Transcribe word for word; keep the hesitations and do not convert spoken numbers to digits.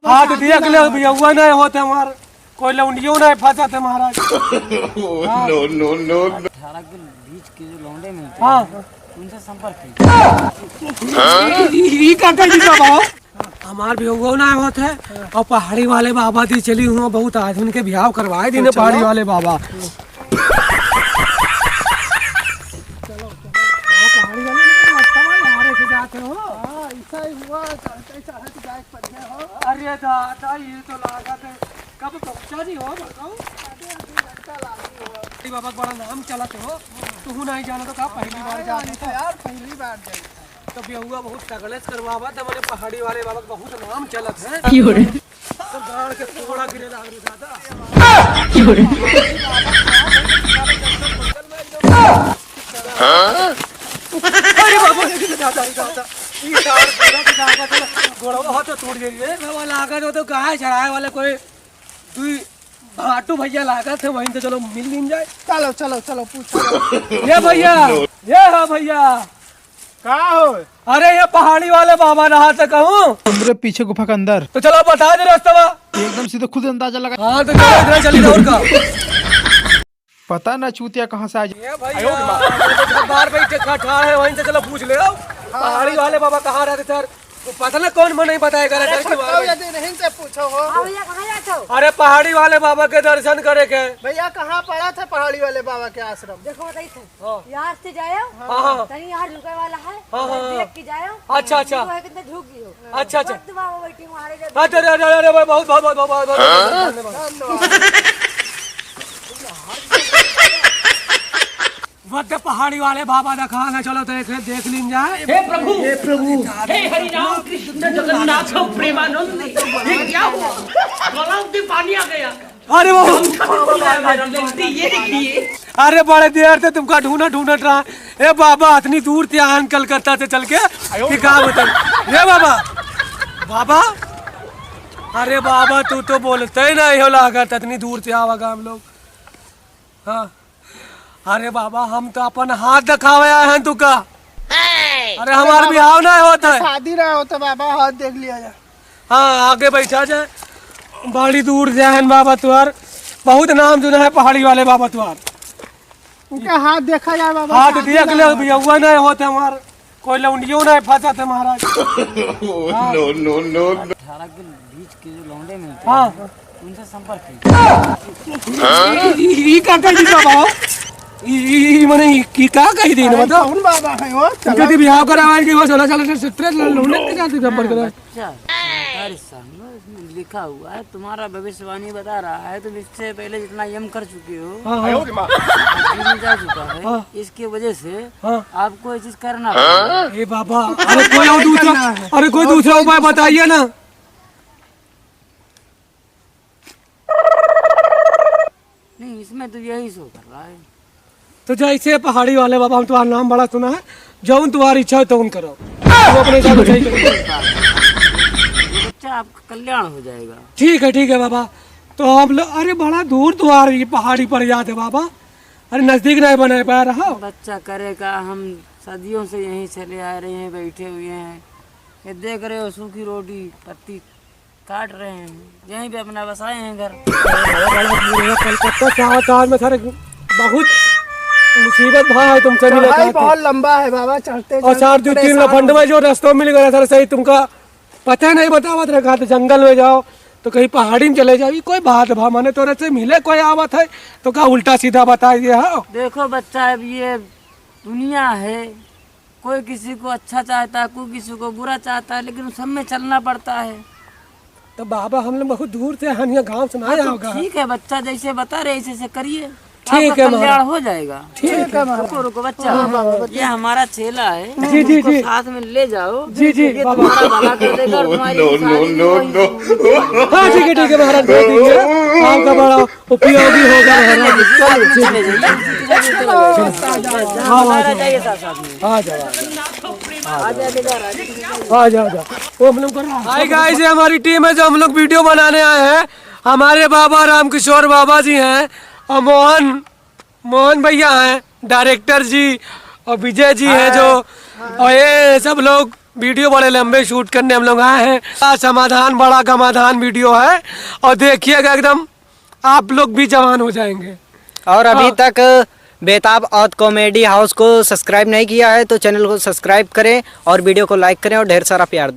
हाथ देख ले, बियहुआ नहीं होत है हमार, कोई लौंडियो नहीं फंसत है महाराज। हाँ। No, no, no, no। अठारह के बीच के जो लौंडे मिलते हाँ। हैं, उनसे संपर्क कीजिए। ई, ई, ई का कह दी बाबा? हमार बियहुआ नहीं होत है, और पहाड़ी वाले बाबा दी चली हुआ, बहुत आदमी के बियाह करवाए दीने तो चलो। पहाड़ी वाले बाबा। चलो, चलो। हाँ, पहाड़ी वाले में तो मस्त है, यार, ऐसे जाते हो। हाँ, ऐसा ही हुआ, चढ़ते चढ़ते जाए के पड़ गया हो। अरे दादा, ये तो लागत है, कब पहुँचा जी हो, बताओ? अरे, दो घंटा लागी हो। अरे बाबा, बड़ा नाम चलत हो, तू नहीं जाना तो का पहली बार हाँ, जाना था। यार, पहली बार जाई। तो बियहुआ बहुत तगड़े से करवावा, तो मैंने पहाड़ी वाले बाबा के बहुत नाम चलत है। की हो रे? तो गाड़ के थोड़ा गिरे लाग रे दादा। की हो रे? अरे बाबा, ये दादा, ये दादा। ये डाल पूरा के दादा, दादा। गोड़वा हाथ टूट गई रे। बाबा, लागत हो तो गाय चराए वाले कोई दुई भाटू भैया लागत है, वहीं से चलो मिल लीन जाए। चलो, चलो, चलो, पूछो। ये भैया, ये हाँ भैया। का हो? अरे, ये पहाड़ी वाले बाबा रहा था कहूँ। हमरे पीछे गुफा के अंदर। तो चलो, बता दे रास्ता। एकदम सीधे, खुद अंदाजा लगा। हाँ, तो चलो, इधर चली जाओ, और का? पता ना चूतिया कहाँ से आ जाए। ये भैया, ये तो बाहर बैठे खा ठाड़ है, वहीं से चलो पूछ ले आओ। पहाड़ी वाले बाबा कहाँ रहते सर? वो पता ना कौन मन नहीं बताएगा, अरे, सर, की बात है। यदि नहीं से पूछो हो। हाँ भैया, कहाँ जाते हो? अरे, पहाड़ी वाले बाबा के दर्शन करे के। भैया, कहाँ पड़ा था पहाड़ी वाले बाबा के आश्रम? देखो, बताई थे। हाँ। यहाँ से जाओ। हाँ, हाँ। तनी यहाँ लुकाए वाला है। हाँ, हाँ, हाँ। देख के जाओ। अच्छा, अच्छा। वो है कितना झुक गई हो। अच्छा, अच्छा। मत वहाँ बैठी, वहाँ रह जाओ। अरे, अरे, अरे, अरे, बहुत, बहुत, बहुत, बहुत, बहुत, बहुत, बहुत धन्यवाद। धन्यवाद। वद्य पहाड़ी वाले बाबा दिखा ना, चलो तो एक देख लीन जाए। हे प्रभु, हे प्रभु, हे हरि राम कृष्ण जगन्नाथ प्रेमानंद, ये क्या हुआ? गला में पानी आ गया। अरे वो मेरा लड़की, ये देखिए। अरे बड़े देर से तुमका ढूंढत ढूंढत रहा। ए बाबा, इतनी दूर से आन कलकत्ता से चल के कि का बताई। ए बाबा, बाबा, अरे बाबा, तू तो बोलते ही नहीं हो लागत, इतनी दूर से आवा हम लोग। हाँ। अरे बाबा, हम तो अपन हाथ दिखावे आए हैं तुका। अरे हमार बिहाव ना होत है। शादी ना होत है बाबा, हाथ देख लिया जा। हाँ, आगे बैठा जाए। बड़ी दूर से हैं बाबा तुहार, बहुत नाम सुना है पहाड़ी वाले बाबा तुहार। उनका हाथ देखा जाए बाबा, हाथ शादी देख ना ले, होत है। बियहुआ ना होत है हमार। कोई लौंडियो नहीं फंसत है महाराज। हाँ। No, no, no, no। अठारह के बीच के जो लौंडे मिलते हाँ। हैं, उनसे संपर्क कीजिए। ई, ई का कही दी बाबा? ई, ई, ई, मने ई, ई का कही दी, अरे, बताओ? कौन बाबा है वो? उनके चलो। तो बिहाव करावे के वो चला, चला, चला, चला, लौंडे के साथ संपर्क करो। बच्चा, अरे साहब, इसमें लिखा हुआ है, तुम्हारा भविष्यवाणी बता रहा है, तुम इससे पहले जितना यम कर चुके हो, हाँ, हाँ। और जीवन जा चुका है, हाँ। इसके वजह से हाँ। आपको ये चीज करना पड़ेगा। ए बाबा, अरे कोई और दूसरा, अरे कोई दूसरा उपाय बताइए ना। नहीं, इसमें तो यही शो कर रहा है। तो जैसे पहाड़ी वाले बाबा, हम तुम्हारा नाम बड़ा सुना है, जौन तुम्हारी इच्छा हो तौन करो, तू अपने हिसाब से सही करो। बच्चा, आपका कल्याण हो जाएगा। ठीक है, ठीक है बाबा। तो हम लोग, अरे बड़ा दूर द्वार ये पहाड़ी पर याद है बाबा, अरे नजदीक नहीं बना पा रहा। बच्चा करे का, हम सदियों से यहीं चले आ रहे हैं, बैठे हुए हैं, ये देख रहे हो सूखी रोटी पत्ती काट रहे हैं, यहीं पे अपना बसाए हैं घर। कलकत्ता से आवा, आज में सर बहुत मुसीबत भा है तुमसे मिले चढ़ाई खातिर। बहुत लंबा है बाबा, चढ़ते और चढ़ते सर दो तीन परेशान लफंड हो में जो रस्तों मिल गया सर, सही तुमका पता नहीं बतावत रहा, कहा तो जंगल में जाओ तो कहीं पहाड़ी में चले जाओ, ये कोई बात भा, माने तोरे से मिले कोई आवत है तो का उल्टा सीधा बताई दिया हो। देखो बच्चा, अब ये दुनिया है, कोई किसी को अच्छा चाहता है, कोई किसी को बुरा चाहता है, लेकिन सब में चलना पड़ता है। तो बाबा, हम लोग बहुत दूर से हैं, यहाँ गाँव से ना हाँ, तो आओगा। ठीक है बच्चा, जैसे बता रहे ऐसे ऐसे करिए, ठीक आपका है महाराज। कल्याण हो जाएगा। ठीक है महाराज। रुको रुको बच्चा, हाँ, बाबा, ये हमारा चेला है, जी, जी, इसको जी। साथ में ले जाओ, जी, जी, ये बाबा। तुम्हारा भला कर देगा और तुम्हारी नो, नो, शादी भी नो, वहीं नो। से होगी। हाँ, ठीक है, ठीक है महाराज, भेज देंगे। आपका बड़ा उपयोगी होगा महाराज। चलो, ठीक है। चलो, चलो, चलो, चलो। हाँ, हाँ, हाँ। आ जाओ, आ जाओ। आ जाओ, आ जाओ। वो हम लोग कर रहा है। Hi guys, ये हमारी टीम है जो हम लोग वीडियो बनाने आए हैं। हमारे बाबा रामकिशोर बाबा जी हैं और मोहन, मोहन भैया हैं, डायरेक्टर जी, और विजय जी हैं जो, और ये सब लोग वीडियो बड़े लंबे शूट करने हम लोग आए हैं। बड़ा समाधान, बड़ा घमाधान वीडियो है, और देखिएगा, एकदम आप लोग भी जवान हो जाएंगे। और अभी हाँ। तक बेताब औध कॉमेडी हाउस को सब्सक्राइब नहीं किया है तो चैनल को सब्सक्राइब करें और वीडियो को लाइक करें और ढेर सारा प्यार दें।